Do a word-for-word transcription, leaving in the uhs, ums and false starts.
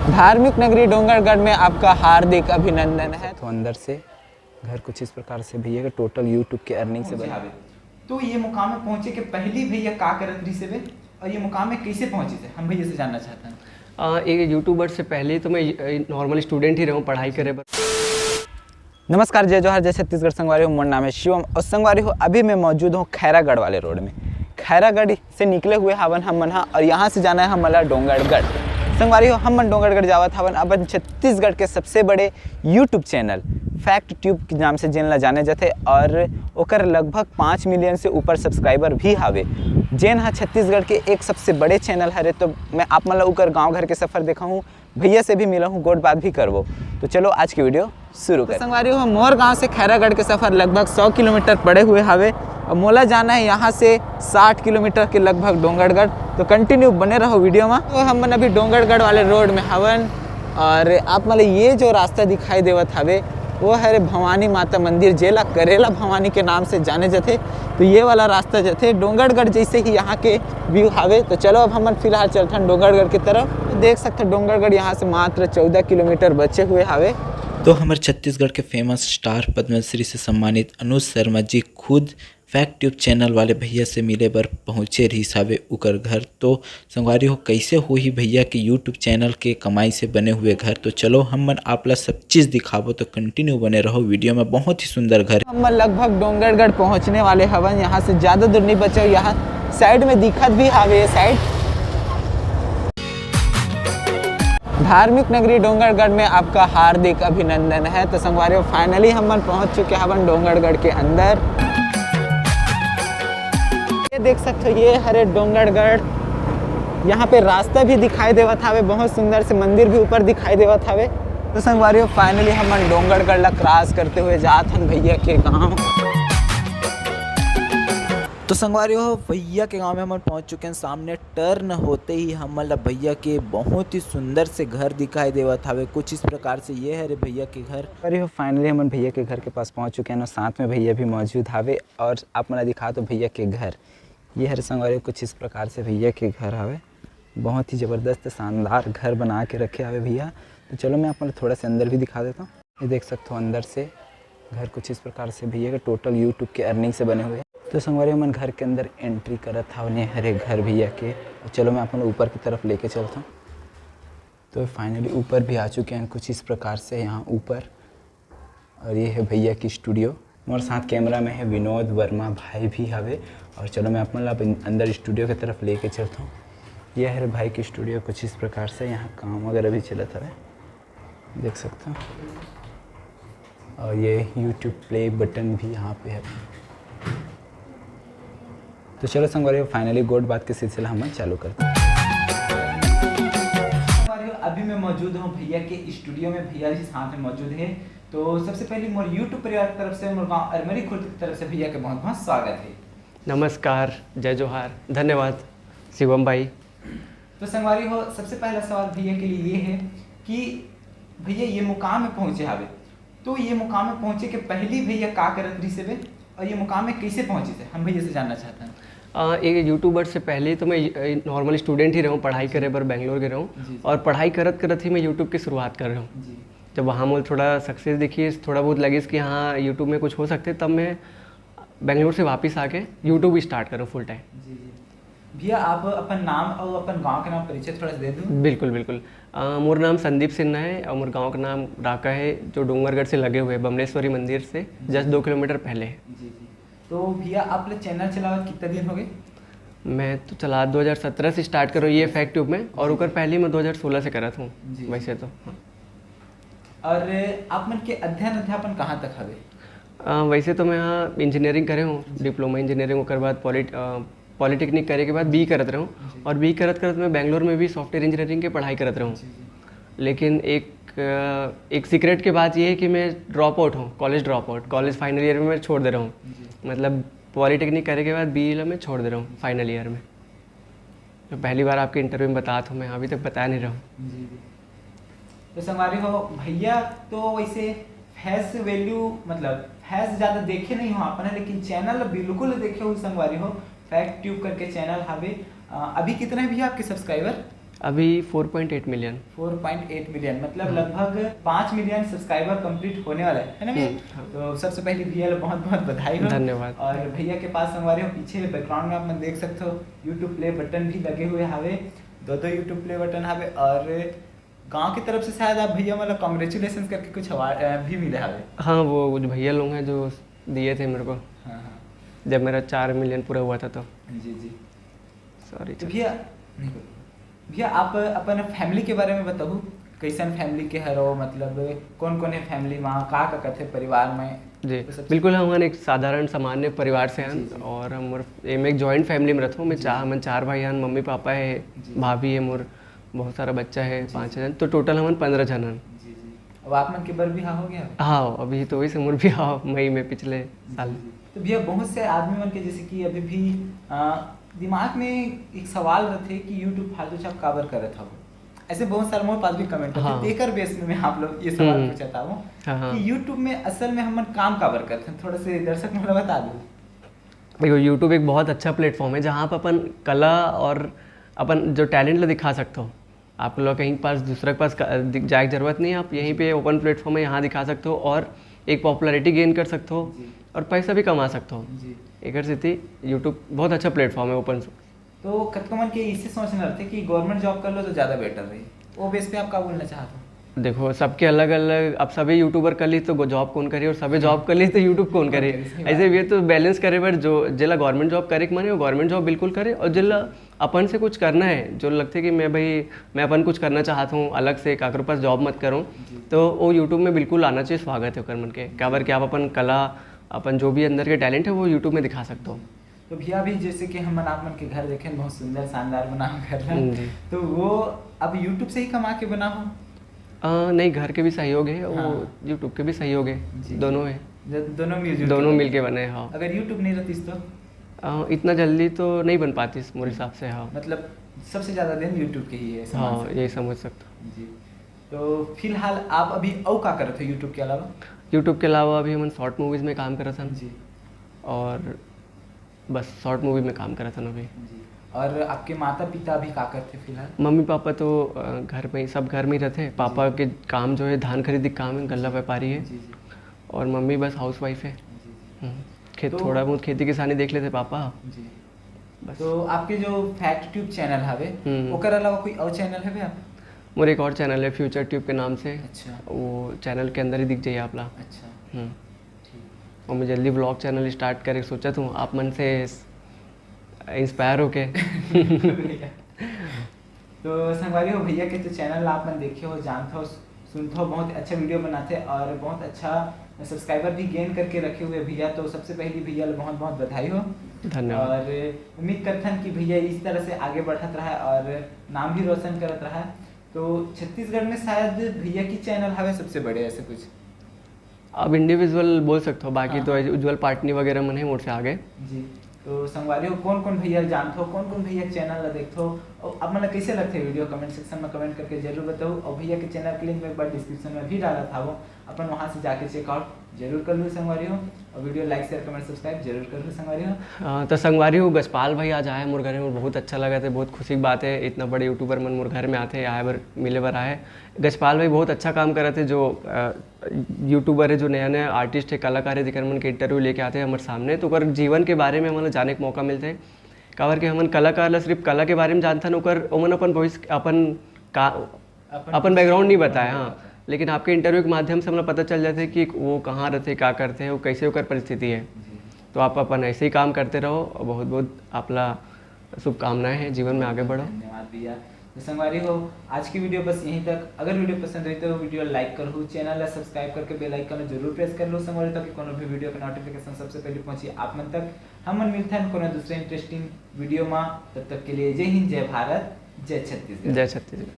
धार्मिक नगरी डोंगरगढ़ में आपका हार्दिक अभिनंदन है। तो अंदर से घर कुछ इस प्रकार से भैया के टोटल यूट्यूब के अर्निंग से बना। तो ये मुकाम में पहुंचे के पहली भैया का करत रही से बे, और ये मुकाम में कैसे पहुंचे थे, हम भैया से जानना चाहते हैं। आ, एक यूट्यूबर से पहले तो मैं नॉर्मल स्टूडेंट ही रहूँ पढ़ाई करे बर। नमस्कार, जय जोहार, जय छत्तीसगढ़। संगवारी हो, मोर नाम है शिवम और संगवारी हो, अभी मैं मौजूद हूँ खैरागढ़ वाले रोड में। खैरागढ़ से निकले हुए हावन हम मन हा और यहाँ से जाना है हमन ला डोंगरगढ़। संगवारी हो, हम मन डोंगरगढ़ जावत हावन अपन छत्तीसगढ़ के सबसे बड़े यूट्यूब चैनल फैक्ट ट्यूब के नाम से, जेन ला जाने जाथे और ओकर लगभग पाँच मिलियन से ऊपर सब्सक्राइबर भी हावे। जेन हा छत्तीसगढ़ के एक सबसे बड़े चैनल हरे, तो मैं आप मन ला ओकर गाँव घर के सफर देखाहूँ, भैया से भी मिला हूँ, गोठ बात भी करबो। तो चलो आज की वीडियो शुरू तो करें। संगवारी हो, मोर गांव से खैरागढ़ के सफर लगभग सौ किलोमीटर पड़े हुए हावे और मोला जाना है यहाँ से साठ किलोमीटर के लगभग डोंगरगढ़। तो कंटिन्यू बने रहो वीडियो में। तो हम मन अभी डोंगरगढ़ वाले रोड में हवन और आप मन ला ये जो रास्ता दिखाई देवत हावे, वो हरे भवानी माता मंदिर, जेला करेला भवानी के नाम से जाने जाथे। तो ये वाला रास्ता जाथे डोंगरगढ़। जैसे ही यहाँ के व्यू हावे, तो चलो अब हमन फिलहाल चलथन डोंगरगढ़ की तरफ। तो देख सकते हो डोंगरगढ़ यहाँ से मात्र चौदह किलोमीटर बचे हुए हावे। तो हमर छत्तीसगढ़ के फेमस स्टार पद्मश्री से सम्मानित अनुज शर्मा जी खुद फैक्ट ट्यूब चैनल वाले भैया से मिले बर पहुँचे रहिस हावे उकर घर। तो संगवारी हो, कैसे होही भैया के यूट्यूब चैनल के कमाई से बने हुए घर। तो चलो हम मन आप ला सब चीज़ दिखाबो, तो कंटिन्यू बने रहो वीडियो में। बहुत ही सुंदर घर। हम लगभग डोंगरगढ़ पहुंचने वाले हवन। यहाँ से ज़्यादा दूर नहीं बचा, यहाँ साइड में दिखत भी हावे ये साइड। धार्मिक नगरी डोंगरगढ़ में आपका हार्दिक अभिनंदन है। तो संगवारी हो, फाइनली हम मन पहुंच चुके हवन डोंगरगढ़ के अंदर। ये देख सकते हो, ये हरे डोंगरगढ़। यहाँ पे रास्ता भी दिखाई देवत हावे, बहुत सुंदर से मंदिर भी ऊपर दिखाई देवत हावे। तो संगवारी हो, फाइनली हम मन डोंगरगढ़ ला क्रॉस करते हुए जात हन भैया के गांव। तो संगवारी हो, भैया के गांव में हमन पहुंच चुके हैं। सामने टर्न होते ही हमन ला भैया के बहुत ही सुंदर से घर दिखाई देवत हावे। कुछ इस प्रकार से ये हरे भैया के घर। अरे हो, फाइनली हमन भैया के घर के पास पहुंच चुके हैं और साथ में भैया भी मौजूद हावे और आप मन ला दिखा तो भैया के घर। ये हरे संगवारी हो, कुछ इस प्रकार से भैया के घर हावे। बहुत ही ज़बरदस्त शानदार घर बना के रखे हावे भैया। तो चलो मैं आप मन ला थोड़ा सा अंदर भी दिखा देता हूँ। ये देख सकते हो अंदर से घर कुछ इस प्रकार से भैया के टोटल यूट्यूब के अर्निंग से बने हुए हैं। तो संगवारी हो, हमन घर के अंदर एंट्री करत हावन, ये हरे घर भैया के। और चलो मैं आप मन ला ऊपर की तरफ लेके चलता हूँ। तो फाइनली ऊपर भी आ चुके हैं कुछ इस प्रकार से यहाँ ऊपर। और ये है भैया की स्टूडियो। हमारे साथ कैमरा में है विनोद वर्मा भाई भी हवे। और चलो मैं आप मन ला अपन अंदर स्टूडियो की तरफ लेके चलता हूँ। यह है भाई की स्टूडियो, कुछ इस प्रकार से यहाँ काम वगैरह भी चलत हवे, देख सकते हो। और ये यूट्यूब प्ले बटन भी यहाँ पे है। तो चलो संगवारी हो, फाइनली गोठ बात के सिलसिला हम चालू करते हैं। संगवारी हो, अभी मैं मौजूद हूँ भैया के स्टूडियो में, भैया जी साथ में मौजूद है। तो सबसे पहले मोर यूट्यूब परिवार की तरफ से, मोर गाँव अरमरी खुर्द की तरफ से भैया के बहुत बहुत स्वागत है। नमस्कार, जय जोहार, धन्यवाद शिवम भाई। तो संगवारी हो, सबसे पहला सवाल भैया के लिए ये है कि भैया ये मुकाम में पहुँचे हावे, तो ये मुकाम में पहुँचे के पहली भैया का करत रही से बे, और ये मुकाम में कैसे पहुँचे थे, हम भैया से जानना चाहते हैं। आ, एक यूट्यूबर से पहले तो मैं नॉर्मल स्टूडेंट ही रहूँ, पढ़ाई करे बर बेंगलोर के रहूँ। जी, जी। और पढ़ाई करत करत ही मैं यूट्यूब की शुरुआत कर रहा हूँ। जी। जब वहाँ मोल थोड़ा सक्सेस दिखी, थोड़ा बहुत लगिस कि हाँ यूट्यूब में कुछ हो सकते, तब मैं बेंगलोर से वापस आके यूट्यूब ही स्टार्ट करूँ फुल टाइम। जी जी। भैया, आप अपन नाम और अपन गांव के नाम परिचय थोड़ा सा दे दो। बिल्कुल बिल्कुल। आ, मोर नाम संदीप सिन्हा है और मोर गांव का नाम राका है, जो डोंगरगढ़ से लगे हुए बमलेश्वरी मंदिर से जस्ट दो किलोमीटर पहले है। जी जी। तो भैया, आप लोग चैनल चलावत कितना दिन हो गए? मैं तो चला दो हज़ार सत्रह से स्टार्ट करो ये फैक्ट ट्यूब में, और ओकर पहले मैं दो हज़ार सोलह से करत हूँ। जी। वैसे तो हाँ। और आप मन के अध्ययन अध्यापन कहाँ तक हवे? आ, वैसे तो मैं यहाँ इंजीनियरिंग करे हूँ, डिप्लोमा इंजीनियरिंग, ओकर बाद पॉलिट पॉलिटेक्निक करे के बाद बी करत रहूँ। जी। और बी करत करत मैं बेंगलोर में भी सॉफ्टवेयर इंजीनियरिंग के पढ़ाई करत रहूँ। जी जी। लेकिन एक अ, एक सीक्रेट की बात ये है कि मैं ड्रॉप आउट हूँ, college drop out, college final year में मैं छोड़ दे रहा हूँ। जी। मतलब पॉलिटेक्निक करे के बाद बी ला मैं छोड़ दे रहा हूँ फाइनल ईयर में। तो पहली बार आपके इंटरव्यू में बता था मैं, अभी तक बता नहीं रहा हूँ। जी जी। तो संगवारी हो, भैया तो वैसे फेस वैल्यू, मतलब फेस ज़्यादा देखे नहीं हो आपने, लेकिन चैनल बिल्कुल देखे हो संगवारी हो। फैक्ट ट्यूब करके चैनल हवे। अ, अभी कितना है भैया आपके सब्सक्राइबर? अभी फोर पॉइंट एट मिलियन। फोर पॉइंट एट मिलियन, मतलब हम्म। लगभग पाँच मिलियन सब्सक्राइबर कंप्लीट होने वाला है, है ना भैया? हम्म, हाँ। तो सबसे पहले भैया ला बहुत बहुत बधाई हो। धन्यवाद। और भैया के पास संगवारी हो, पीछे बैकग्राउंड में आप मन देख सकते हो, यूट्यूब प्ले बटन भी लगे हुए हावे, दो दो यूट्यूब प्ले बटन हावे। और गांव की तरफ से शायद आप भैया मतलब कॉन्ग्रेचुलेशन करके कुछ अवार्ड भी मिले हावे। हाँ, वो कुछ भैया लोग हैं जो दिए थे मेरे को, हाँ हाँ। जब मेरा चार मिलियन पूरा हुआ था तो। जी जी। सॉरी तो भैया, नहीं, भैया आप अपन फैमिली के बारे में बताओ, कैसन फैमिली के हरो, मतलब कौन कौन है फैमिली में, का का करथे परिवार में? जी, तो सबसे बिल्कुल, हम एक साधारण सामान्य परिवार से हैं। जी, जी। और हम, एमे एक जॉइंट फैमिली में रहथों। मैं जी, चार, जी। हमन चार भाई हन, मम्मी पापा है, जी। भाभी है मोर, बहुत सारा बच्चा है, जी, पाँच जी। जन, तो टोटल हमन पंद्रह जन हन। जी जी। अब आप मन के बर भी हाँ हो गया? हाँ, अभी तो वही से मोर भी हाँ मई में पिछले साल। जी, जी। तो भैया, बहुत से आदमी मन के जैसे कि अभी भी आ, दिमाग में एक सवाल रहथे कि यूट्यूब फालतू छाप काबर करत हव। ऐसे बहुत सारे मोर पास भी कमेंट आथे, हाँ। तेकर बेस में मैं आप लोग ये सवाल हम्म। पूछत हूँ हाँ, हाँ। कि यूट्यूब में असल में हमन काम काबर करथन, थोड़ा से दर्शक मन ला बता दो। देखो, यूट्यूब एक बहुत अच्छा प्लेटफॉर्म है जहाँ आप अपन कला और अपन जो टैलेंट ला दिखा सकते हो। आप लोग कहीं के पास, दूसरा के पास क-, दि-, जाए के जरूरत नहीं है, आप यहीं पे ओपन प्लेटफॉर्म है, यहाँ दिखा सकते हो और एक पॉपुलैरिटी गेन कर सकते हो जी। और पैसा भी कमा सकते हो। जी। एकर सेती यूट्यूब बहुत अच्छा प्लेटफॉर्म है ओपन। तो कतको मन के इसे सोचना रहथे कि गवर्नमेंट जॉब कर लो तो ज़्यादा बेटर रही, वो बेस पे आप का बोलना चाहते हो? देखो, सबके अलग-अलग, अब सभी यूट्यूबर कर ली तो गो-, जॉब कौन करी और सभी जॉब कर ली तो यूट्यूब कौन कौन करी? करी, सही ऐसे बात। ये तो बैलेंस करे बर जो, जेला गवर्नमेंट जॉब करे के मन हे, वो गवर्नमेंट जॉब बिल्कुल करे, और जेला अपन से कुछ करना है, जो लगथे कि मैं भाई, मैं अपन कुछ करना चाहत हूँ अलग से, काकरो पास जॉब मत करूँ, जी। तो वो यूट्यूब में बिल्कुल आना चाहिए, स्वागत है ओकर मन के। काबर कि आप अपन कला, अपन जो भी अंदर के टैलेंट है, वो यूट्यूब में दिखा सकते हो। तो भैया, अभी जैसे कि हमन आप मन के घर देखेन, बहुत सुंदर शानदार बना घर ला। हम्म, जी। तो वो अब यूट्यूब से ही कमा के बना हो? अ, नहीं, घर के भी सहयोग है, वो हाँ। यूट्यूब के भी सहयोग है, जी, दोनों जी। है। ज-, दोनों मिलजुल के दोनों बने। मिलके बने, हाँ। अगर यूट्यूब नहीं रहतीस तो? अ, इतना जल्दी तो नहीं बन पातीस मोर हम्म। हिसाब से, हाँ। मतलब सबसे ज़्यादा देन यूट्यूब के ही है, समझ हाँ, सकते यही हैं। समझ सकते हो। जी। तो फिलहाल आप अभी अउ का करत हो यूट्यूब के अलावा? यूट्यूब के अलावा अभी हमन शॉर्ट मूवीज में काम करत हन। जी। और बस शॉर्ट मूवी में काम करत हन अभी। जी। और आपके माता-पिता अभी का करथे फिलहाल? मम्मी-पापा तो, अ, घर में ही, सब घर में ही रहथे। पापा जी। के काम जो है धान खरीदी के काम है, गल्ला जी। व्यापारी है। जी, जी। और मम्मी बस हाउसवाइफ है। जी, जी। हम्म। खेत, तो थोड़ा बहुत खेती किसानी देख लेथे पापा। जी। बस। तो आपके जो फैक्ट ट्यूब चैनल हवे, हम्म। ओकर अलावा कोई और चैनल हवे आप? मोर एक और चैनल है फ्यूचर ट्यूब के नाम से। अच्छा। वो चैनल के अंदर ही दिख जाइए आप ला। अच्छा। हम्म। ठीक। और मैं जल्दी व्लॉग चैनल स्टार्ट करे सोचत हूँ, आप मन से इंस्पायर होके। तो संगवारी हो, भैया के तो चैनल आप मन देखे हो, जानत हो, सुनत हो, बहुत अच्छा वीडियो बनाथे और बहुत अच्छा सब्सक्राइबर भी गेन करके रखे हुए भैया। तो सबसे पहली भैया ला बहुत बहुत बधाई हो। धन्यवाद। और उम्मीद करथन कि भैया इस तरह से आगे बढ़त रहा और नाम भी रोशन करत रहा। तो छत्तीसगढ़ में शायद भैया की चैनल हवे सबसे बड़े, ऐसे कुछ? अब इंडिविजुअल बोल सकते हो, बाकी हाँ, तो हाँ। उज्जवल पाटनी वगैरह मन है मोर से आगे। जी। तो संगवारी हो, कौन कौन भैया जानत हो, कौन कौन भैया चैनल ला देखत हो, और आप मन ला कैसे लगथे वीडियो, कमेंट सेक्शन में कमेंट करके जरूर बताओ। और भैया के चैनल के लिंक मैं एक बार डिस्क्रिप्शन में भी डालत हवो, अपन वहाँ से जाके चेकआउट जरूर कर लो संगवारी हो। और वीडियो लाइक, शेयर, कमेंट, सब्सक्राइब जरूर कर लो संगवारी हो। हाँ, तो संगवारी हो, गजपाल भाई आज आए मोर घर में, बहुत अच्छा लगथे, बहुत खुशी की बात है, इतना बड़े यूट्यूबर मन मोर घर में आथे, आए बर, मिले बर आए। गजपाल भाई बहुत अच्छा काम करथे, जो, अ, यूट्यूबर है, जो नया नया आर्टिस्ट है, कलाकार है, जेकर मन के इंटरव्यू लेके आथे हमर सामने, तो ओकर जीवन के बारे में हमन ला जाने के मौका मिलथे। काबर कि हमन कलाकार ला सिर्फ कला के बारे में जानथन, ओकर, ओमन अपन भविष्य, अपन का, अपन अपन बैकग्राउंड नहीं बताए, हाँ। लेकिन आपके इंटरव्यू के माध्यम से हमला पता चल जाथे कि वो कहाँ रहथे, का करथे, वो कैसे ओकर परिस्थिति है। जी। तो आप अपन ऐसे ही काम करते रहो और बहुत बहुत आपला शुभकामनाएं हैं, जीवन में आगे बढ़ो। धन्यवाद भैया। तो संगवारी हो, आज की वीडियो बस यहीं तक। अगर वीडियो पसंद हुई तो वीडियो लाइक करहु, चैनल ला सब्सक्राइब करके बेल आइकन ला जरूर प्रेस कर लो संगवारी, ताकि कोनो भी वीडियो का नोटिफिकेशन सबसे पहले पहुंचे आप मन तक। हमन मिलथन कोनो दूसरे इंटरेस्टिंग वीडियो में, तब तक के लिए जय हिंद, जय भारत, जय छत्तीसगढ़। जय छत्तीसगढ़।